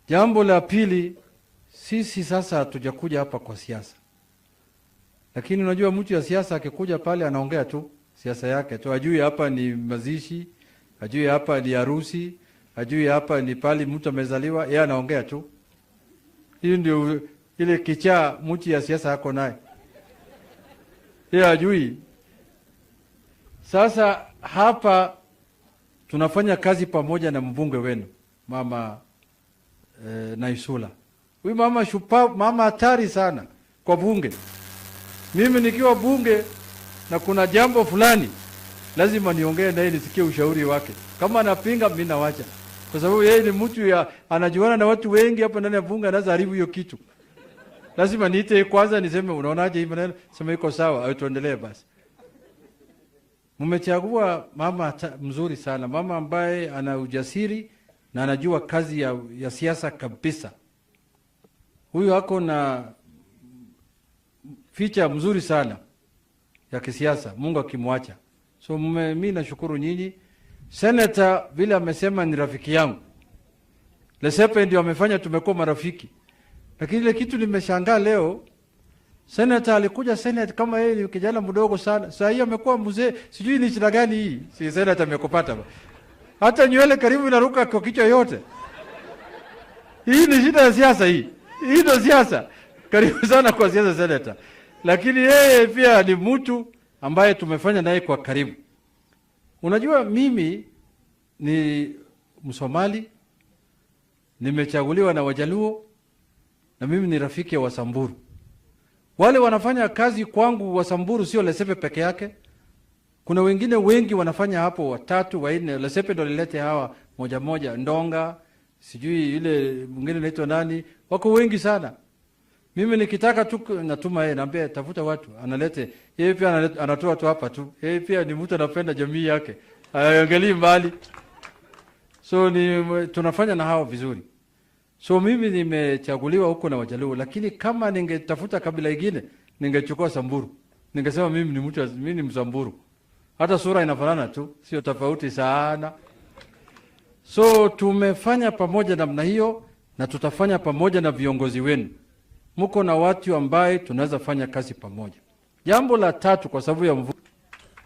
Jambo la pili, sisi sasa hatujakuja hapa kwa siasa, lakini unajua mtu ya siasa akikuja pale anaongea tu siasa yake tu, ajui hapa ni mazishi, ajui hapa ni harusi, ajui hapa ni pali mtu amezaliwa, yeye anaongea tu. Hiyo ndio ile kichaa mtu ya siasa ako naye, yeye ajui. Sasa hapa tunafanya kazi pamoja na mbunge wenu mama Naisula. Huyu mama shupa, mama hatari sana kwa bunge. Mimi nikiwa bunge na kuna jambo fulani lazima niongee naye nisikie ushauri wake. Kama anapinga mimi nawacha, kwa sababu yeye ni mtu ya anajuana na watu wengi hapa ndani ya bunge, anaweza haribu hiyo kitu. Lazima niite kwanza niseme, unaonaje hii maneno? Sema iko sawa, au tuendelee basi. Mmechagua mama mzuri sana, mama ambaye ana ujasiri na anajua kazi ya siasa kabisa. Huyu ako na ficha mzuri sana ya kisiasa, Mungu akimwacha. So mi nashukuru nyinyi. Senator vile amesema ni rafiki yangu. Lesepe ndio amefanya tumekuwa marafiki. Lakini ile kitu nimeshangaa leo, senator alikuja Senate kama yeye ni kijana mdogo sana. Sasa hii amekuwa mzee, sijui ni shida gani hii. Si senator amekupata. Hata nywele karibu inaruka kwa kichwa yote. Hii ni shida ya siasa hii. Hii ndio siasa. Karibu sana kwa siasa, senator. Lakini yeye pia ni mtu ambaye tumefanya naye kwa karibu. Unajua mimi ni Msomali, nimechaguliwa na Wajaluo na mimi ni rafiki ya Wasamburu. Wale wanafanya kazi kwangu Wasamburu sio Lesepe peke yake. Kuna wengine wengi wanafanya hapo, watatu, wanne. Lesepe ndo lilete hawa moja moja, Ndonga, sijui ile mwingine naitwa nani, wako wengi sana. Mimi nikitaka tu natuma yeye, naambia tafuta watu, analete. Yeye pia anatoa tu hapa tu. Yeye pia ni mtu anapenda jamii yake, haangalii mbali. So ni tunafanya na hao vizuri. So mimi nimechaguliwa huko na Wajaluo, lakini kama ningetafuta kabila ingine ningechukua Samburu. Ningesema mimi ni mtu, mimi ni Msamburu. Hata sura inafanana tu, sio tofauti sana. So tumefanya pamoja namna hiyo na tutafanya pamoja na viongozi wenu. Mko na watu ambaye tunaweza fanya kazi pamoja. Jambo la tatu, kwa sababu ya mvua,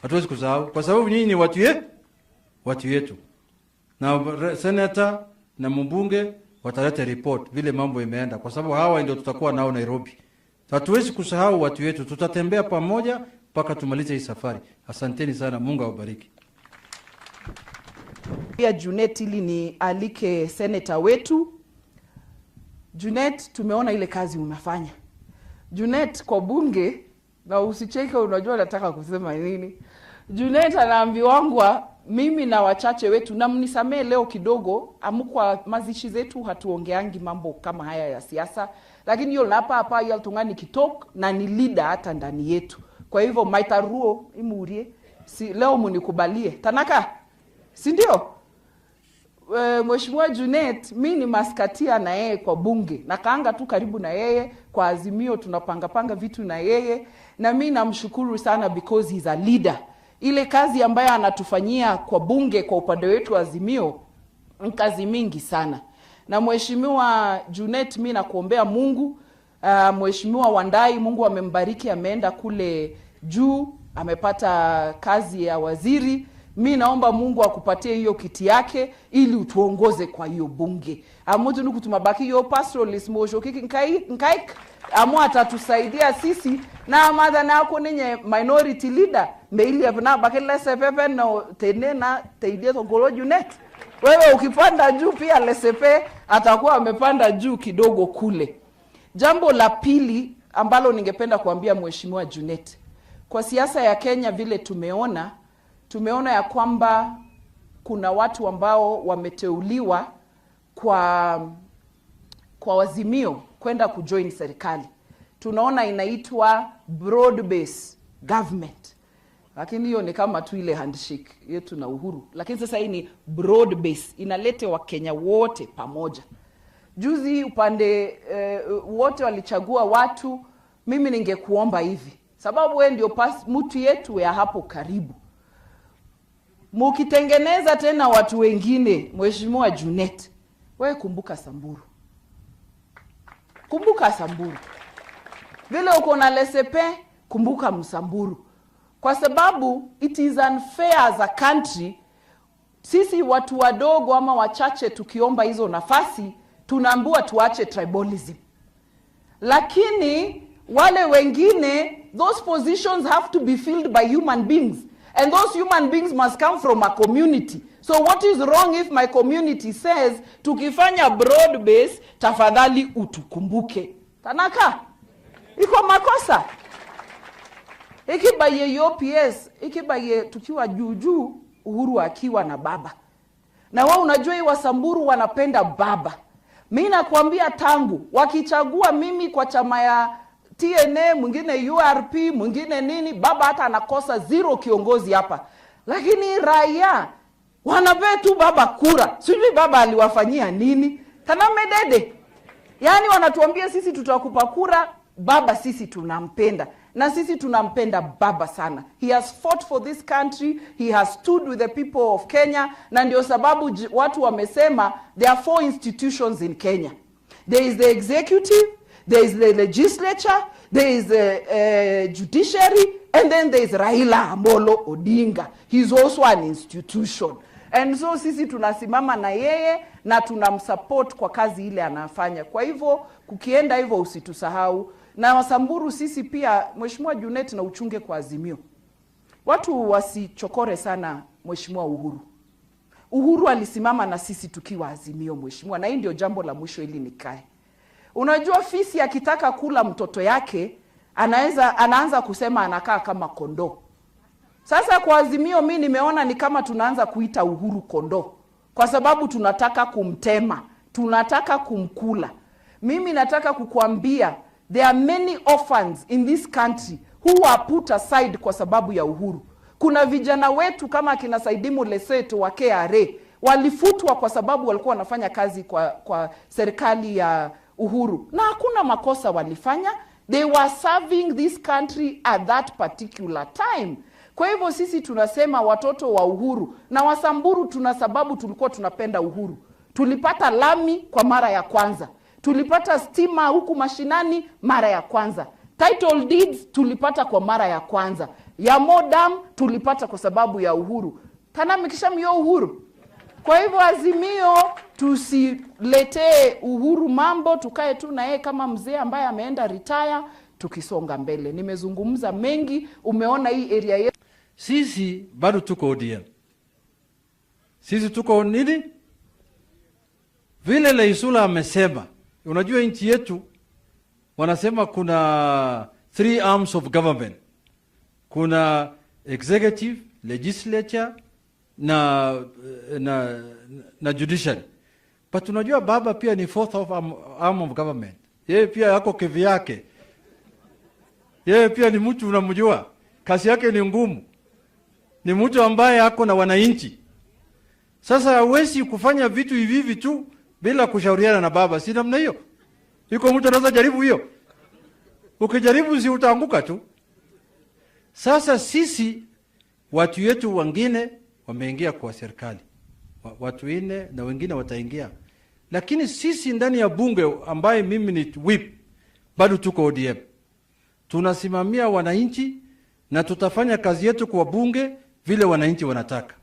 hatuwezi kusahau, kwa sababu nyinyi ni watu yetu, na senator na mbunge wataleta report vile mambo imeenda, kwa sababu hawa ndio tutakuwa nao Nairobi. Hatuwezi kusahau watu wetu, tutatembea pamoja mpaka tumalize hii safari. Asanteni sana, Mungu awabariki. Pia Junet, ili ni alike seneta wetu Junet, tumeona ile kazi unafanya Junet kwa bunge, na usicheke, unajua nataka kusema nini. Junet anaambiwangwa mimi na wachache wetu, na mnisamee leo kidogo, amukwa mazishi zetu hatuongeangi mambo kama haya ya siasa, lakini hiyo napa hapa yaltungani kitok na ni leader hata ndani yetu. Kwa hivyo maitaruo imurie si, leo munikubalie Tanaka, si ndio? Mheshimiwa Junet, mi ni maskatia na yeye kwa bunge, nakaanga tu karibu na yeye kwa Azimio, tunapanga panga vitu na yeye, na mi namshukuru sana because he's a leader. Ile kazi ambayo anatufanyia kwa bunge kwa upande wetu wa Azimio ni kazi mingi sana. Na Mheshimiwa Junet, mi nakuombea Mungu. Mheshimiwa Wandayi, Mungu amembariki, ameenda kule juu, amepata kazi ya waziri. Mi naomba Mungu akupatie hiyo kiti yake ili utuongoze kwa hiyo bunge amutu nukutumabaki yo pastoralist mosho kiki nkaik amu atatusaidia sisi na madha nako ninye minority leader meili na bakile sepepe no tene na teidie tokolo Junet. Wewe ukipanda juu pia Lesepe atakuwa amepanda juu kidogo kule. Jambo la pili ambalo ningependa kuambia Mheshimiwa Junet, kwa siasa ya Kenya vile tumeona ya kwamba kuna watu ambao wameteuliwa kwa Azimio kwenda kujoin serikali. Tunaona inaitwa broad base government, lakini hiyo ni kama tu ile handshake yetu na Uhuru, lakini sasa hii ni broad base, inalete Wakenya wote pamoja. Juzi upande wote walichagua watu. Mimi ningekuomba hivi, sababu wewe ndio mtu yetu ya hapo karibu, mukitengeneza tena watu wengine, Mheshimiwa Junet, wewe kumbuka Samburu. kumbuka Samburu. Vile uko na Lesepe, kumbuka Msamburu, kwa sababu it is unfair as a country sisi watu wadogo ama wachache tukiomba hizo nafasi tunaambiwa tuache tribalism, lakini wale wengine, those positions have to be filled by human beings, and those human beings must come from a community. So what is wrong if my community says, "Tukifanya broad base, tafadhali utukumbuke"? Tanaka iko makosa? Ikibaye OPS ikibaye tukiwa juu juu, Uhuru akiwa na baba, na wewe unajua hii Wasamburu wanapenda baba. Mi nakwambia tangu wakichagua mimi kwa chama ya TNA, mwingine URP, mwingine nini, baba hata anakosa zero kiongozi hapa, lakini raia wanapea tu baba kura. Sijui baba aliwafanyia nini. Tanamedede, yaani wanatuambia sisi tutakupa kura baba, sisi tunampenda na sisi tunampenda baba sana. He has fought for this country, he has stood with the people of Kenya, na ndio sababu watu wamesema there are four institutions in Kenya. There is the executive, there is the legislature, there is the judiciary, and then there is Raila Amolo Odinga. He's also an institution. And so sisi tunasimama na yeye na tunamsupport kwa kazi ile anafanya. Kwa hivyo kukienda hivyo usitusahau. Na Wasamburu sisi pia, Mheshimiwa Junet, na uchunge kwa Azimio. Watu wasichokore sana Mheshimiwa Uhuru. Uhuru alisimama na sisi tukiwa Azimio, Mheshimiwa, na hii ndio jambo la mwisho ili nikae. Unajua fisi akitaka kula mtoto yake anaweza anaanza kusema anakaa kama kondoo. Sasa kwa Azimio mi nimeona ni kama tunaanza kuita Uhuru kondoo, kwa sababu tunataka kumtema, tunataka kumkula. Mimi nataka kukuambia there are many orphans in this country who are put aside kwa sababu ya Uhuru. Kuna vijana wetu kama akina Saidimu Leseto wa KRA walifutwa kwa sababu walikuwa wanafanya kazi kwa serikali ya Uhuru, na hakuna makosa walifanya. They were serving this country at that particular time. Kwa hivyo sisi tunasema watoto wa Uhuru na Wasamburu, tuna sababu tulikuwa tunapenda Uhuru. Tulipata lami kwa mara ya kwanza, tulipata stima huku mashinani mara ya kwanza, title deeds tulipata kwa mara ya kwanza, ya Modam tulipata kwa sababu ya Uhuru. Tanamikishamio Uhuru. Kwa hivyo Azimio, tusiletee Uhuru mambo, tukae tu na yeye kama mzee ambaye ameenda retire, tukisonga mbele. Nimezungumza mengi, umeona hii area yetu. Sisi bado tuko ODM. Sisi tuko nini? Vile Leisula amesema, unajua nchi yetu wanasema kuna three arms of government. Kuna executive, legislature na judiciary. But unajua baba pia ni fourth arm of government. Yeye pia yako kivyake. Yeye pia ni mtu unamjua, kazi yake ni ngumu, ni mtu ambaye ako na wananchi. Sasa hawezi kufanya vitu hivi hivi tu bila kushauriana na baba, si namna hiyo? Iko mtu anaweza jaribu hiyo? Ukijaribu si utaanguka tu. Sasa sisi watu wetu wengine wameingia kwa serikali, watu ine na wengine wataingia, lakini sisi ndani ya bunge ambaye mimi ni whip, bado tuko ODM, tunasimamia wananchi na tutafanya kazi yetu kwa bunge vile wananchi wanataka,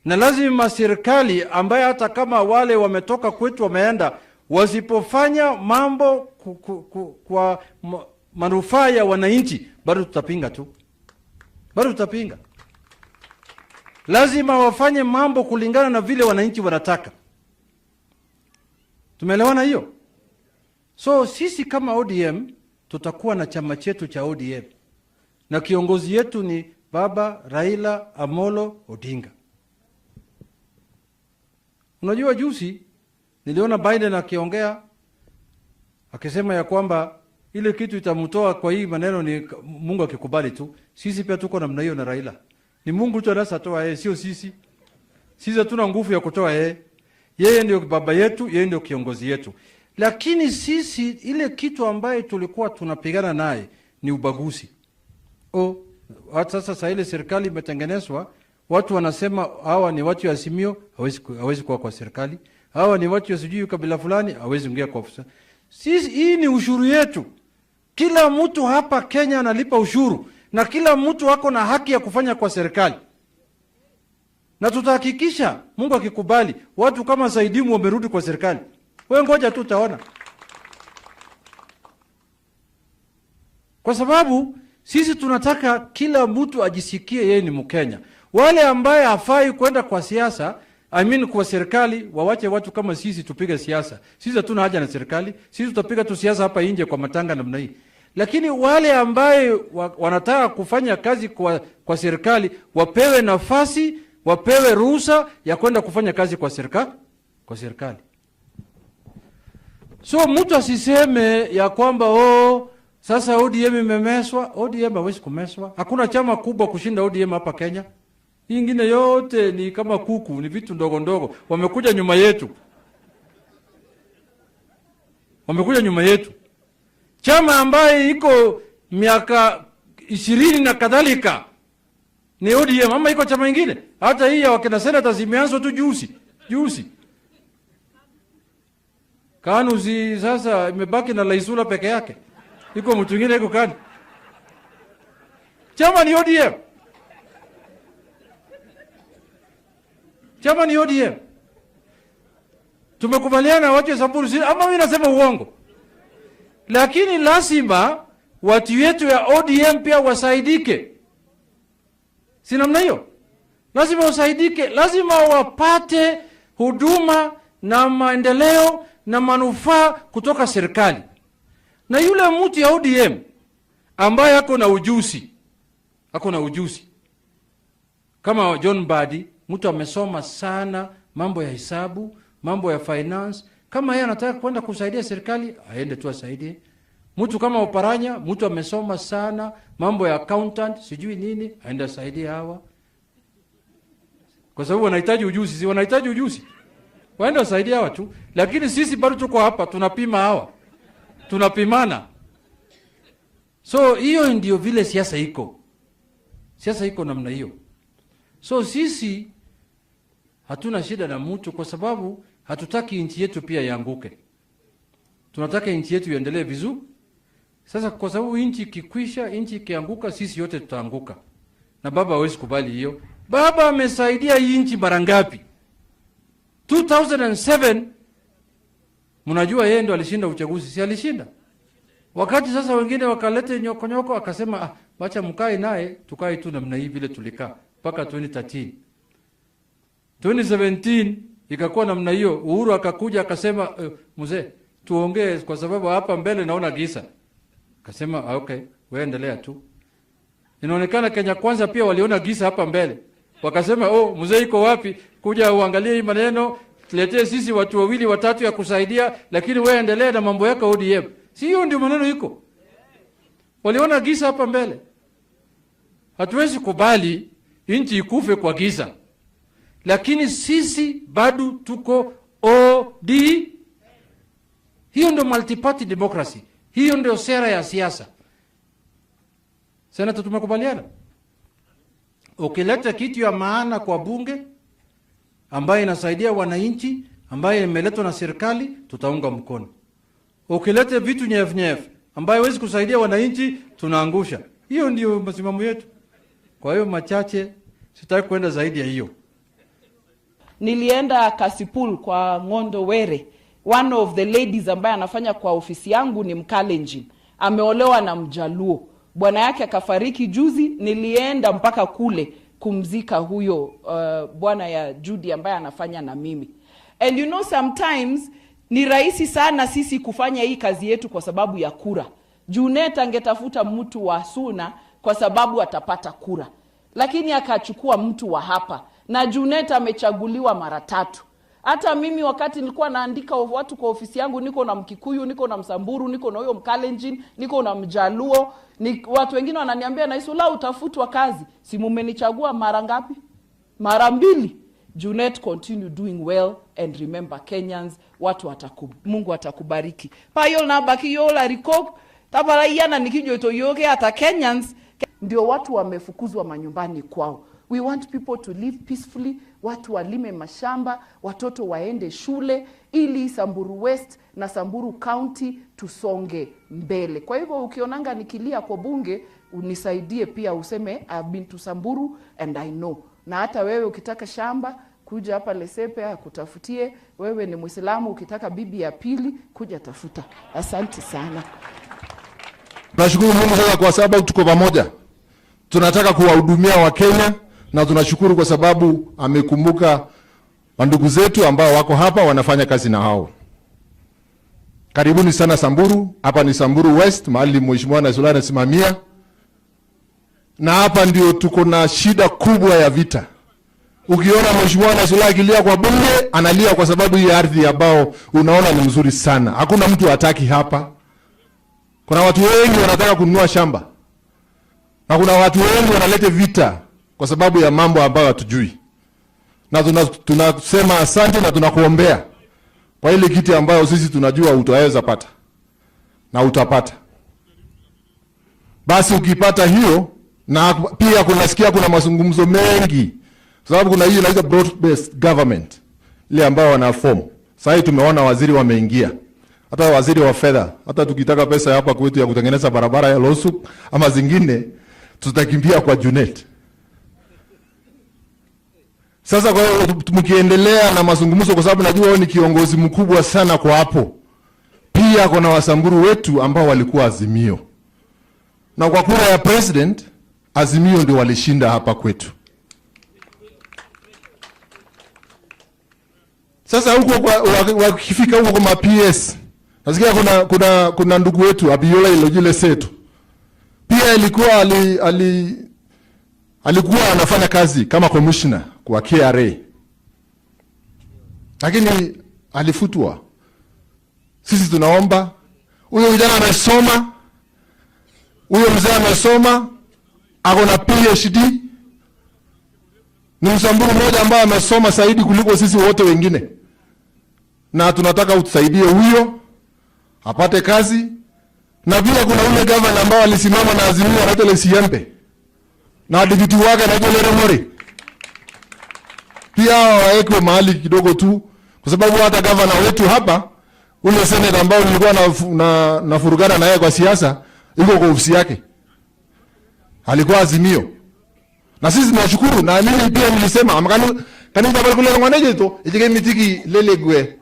na lazima serikali ambaye hata kama wale wametoka kwetu wameenda, wasipofanya mambo kwa manufaa ya wananchi, bado tutapinga tu, bado tutapinga. Lazima wafanye mambo kulingana na vile wananchi wanataka. Tumeelewana hiyo? So sisi kama ODM tutakuwa na chama chetu cha ODM na kiongozi yetu ni Baba Raila Amolo Odinga. Unajua juzi niliona Biden akiongea akisema ya kwamba ile kitu itamtoa kwa hii maneno ni Mungu akikubali tu. Sisi pia tuko namna hiyo na Raila. Ni Mungu tu anaweza toa yeye, sio sisi. Sisi hatuna nguvu ya kutoa yeye. Yeye ndio baba yetu, yeye ndio kiongozi yetu. Lakini sisi ile kitu ambaye tulikuwa tunapigana naye ni ubaguzi. O, hata sasa ile serikali imetengenezwa, watu wanasema hawa ni watu ya Azimio, hawezi kuwa kwa serikali. Hawa ni watu wa sijui kabila fulani, hawezi ingia kwa ofisi. Sisi, hii ni ushuru yetu. Kila mtu hapa Kenya analipa ushuru na kila mtu ako na haki ya kufanya kwa serikali, na tutahakikisha, Mungu akikubali, watu kama Saidimu wamerudi kwa serikali. Wewe ngoja tu utaona, kwa sababu sisi tunataka kila mtu ajisikie yeye ni Mkenya. Wale ambaye hafai kwenda kwa siasa, I mean kwa serikali, wawache watu kama sisi tupige siasa. Sisi hatuna haja na serikali, sisi tutapiga tu siasa hapa nje kwa matanga namna hii. Lakini wale ambaye wanataka kufanya kazi kwa serikali wapewe nafasi, wapewe ruhusa ya kwenda kufanya kazi kwa serikali. So mtu asiseme ya kwamba, "Oh, sasa ODM imemeswa." ODM hawezi kumeswa. Hakuna chama kubwa kushinda ODM hapa Kenya. Hii ingine yote ni kama kuku, ni vitu ndogo ndogo. Wamekuja nyuma yetu. Wamekuja nyuma yetu. Chama ambaye iko miaka 20 na kadhalika ni ODM, ama iko chama ingine? Hata hii ya wakina senators zimeanza tu juzi juzi. KANU si sasa imebaki na Laisula peke yake, iko mtu mwingine iko KANU? Chama ni ODM, chama ni ODM. Tumekubaliana wache Samburu, si ama mimi nasema uongo? Lakini lazima watu wetu ya ODM pia wasaidike, si namna hiyo? Lazima wasaidike, lazima wapate huduma na maendeleo na manufaa kutoka serikali. Na yule mtu ya ODM ambaye ako na ujuzi kama John Mbadi, mtu amesoma sana mambo ya hesabu, mambo ya finance, kama yeye anataka kwenda kusaidia serikali, aende tu asaidie. Mtu kama Oparanya, mtu amesoma sana mambo ya accountant, sijui nini, aende asaidie hawa, kwa sababu wanahitaji ujuzi, si wanahitaji ujuzi, waende wasaidie hawa tu. Lakini sisi bado tuko hapa tunapima hawa, tunapimana. So hiyo ndio vile siasa iko, siasa iko namna hiyo. So sisi hatuna shida na mtu, kwa sababu hatutaki nchi yetu pia ianguke. Tunataka nchi yetu iendelee vizuri. Sasa kwa sababu nchi ikikwisha, nchi ikianguka, sisi yote tutaanguka, na baba hawezi kubali hiyo. Baba amesaidia hii nchi mara ngapi? 2007 mnajua yeye ndo alishinda uchaguzi, si alishinda? Wakati sasa wengine wakalete nyoko nyoko, akasema, "Ah, wacha mkae naye, tukae tu namna hii vile tulikaa mpaka 2013." 2017 ikakuwa namna hiyo. Uhuru akakuja akasema, "Mzee, tuongee kwa sababu hapa mbele naona giza." Akasema, "Ah, okay, wewe endelea tu." Inaonekana Kenya Kwanza pia waliona giza hapa mbele, wakasema, "Oh, mzee iko wapi? Kuja uangalie hii maneno, tuletee sisi watu wawili watatu ya kusaidia, lakini wewe endelea na mambo yako ODM." Si hiyo ndio maneno iko? Waliona giza hapa mbele. Hatuwezi kubali nchi ikufe kwa giza, lakini sisi bado tuko OD. Hiyo ndio multiparty democracy, hiyo ndio sera ya siasa. Senator, tumekubaliana. Ukileta kitu ya maana kwa bunge ambayo inasaidia wananchi, ambayo imeletwa na serikali, tutaunga mkono. Ukileta vitu nyef nyef ambayo haiwezi kusaidia wananchi, tunaangusha. Hiyo ndio msimamo yetu. Kwa hiyo machache, sitaki kwenda zaidi ya hiyo. Nilienda Kasipul kwa Ng'ondo Were. One of the ladies ambaye anafanya kwa ofisi yangu ni Mkalenjin, ameolewa na Mjaluo, bwana yake akafariki juzi. Nilienda mpaka kule kumzika huyo bwana ya Judy ambaye anafanya na mimi. And you know, sometimes ni rahisi sana sisi kufanya hii kazi yetu kwa sababu ya kura. Junet angetafuta mtu wa Suna kwa sababu atapata kura, lakini akachukua mtu wa hapa, na Junet amechaguliwa mara tatu. Hata mimi wakati nilikuwa naandika watu kwa ofisi yangu, niko na Mkikuyu, niko na Msamburu, niko na huyo Mkalenjin, niko na Mjaluo. Ni watu wengine wananiambia, "Naisula, utafutwa kazi." Si mumenichagua mara ngapi? Mara mbili. Junet, continue doing well and remember Kenyans, Mungu atakubariki. Payol na baki yola rikok tabala yana nikijoto yoke hata Kenyans ndio watu wamefukuzwa manyumbani kwao. We want people to live peacefully, watu walime mashamba, watoto waende shule, ili Samburu West na Samburu County tusonge mbele. Kwa hivyo ukionanga nikilia kwa bunge, unisaidie pia useme I've been to Samburu and I know. Na hata wewe ukitaka shamba kuja hapa Lesepe akutafutie. Wewe ni Muislamu, ukitaka bibi ya pili kuja tafuta. Asante sana. Tunashukuru Mungu sasa kwa sababu tuko pamoja. Tunataka kuwahudumia Wakenya na tunashukuru kwa sababu amekumbuka wandugu zetu ambao wako hapa wanafanya kazi na hao. Karibuni sana Samburu. Hapa ni Samburu West, mahali Mheshimiwa Naisula anasimamia, na hapa ndio tuko na shida kubwa ya vita. Ukiona Mheshimiwa Naisula akilia kwa bunge, analia kwa sababu hii ardhi ambao unaona ni mzuri sana. Hakuna mtu hataki hapa. Kuna watu wengi wanataka kununua shamba na kuna watu wengi wanaleta vita kwa sababu ya mambo ambayo hatujui, na tunasema asante na tunakuombea kwa ile kiti ambayo sisi tunajua utaweza pata na utapata. Basi ukipata hiyo, na pia kunasikia kuna mazungumzo mengi, kwa sababu kuna hiyo inaitwa broad based government ile ambayo wana form. Sasa hii tumeona waziri wameingia, hata waziri wa fedha, hata tukitaka pesa hapa kwetu ya kutengeneza barabara ya Loosuk ama zingine, tutakimbia kwa Junet. Sasa kwa hiyo mkiendelea na mazungumzo, kwa sababu najua wewe ni kiongozi mkubwa sana kwa hapo, pia kuna Wasamburu wetu ambao walikuwa Azimio, na kwa kura ya president Azimio ndio walishinda hapa kwetu. Sasa huko wakifika huko kwa PS, nasikia kuna ndugu wetu Abiola Ilojile Setu pia ilikuwa alikuwa anafanya kazi kama commissioner kwa KRA, lakini alifutwa. Sisi tunaomba huyo kijana amesoma, huyo mzee amesoma, ako na PhD, ni Msamburu mmoja ambaye amesoma zaidi kuliko sisi wote wengine, na tunataka utusaidie huyo apate kazi. Na pia kuna ule governor ambao alisimama na Azimio anaitwa Lesiembe na deputy wake anaitwa Leremore, pia wawekwe mahali kidogo tu, kwa sababu hata governor wetu hapa ule senator ambao nilikuwa na naye kwa siasa, iko kwa ofisi yake, alikuwa Azimio, na sisi tunashukuru. Na mimi pia nilisema amakanu kanisa bali kule ngwaneje to ijike mitiki lelegwe.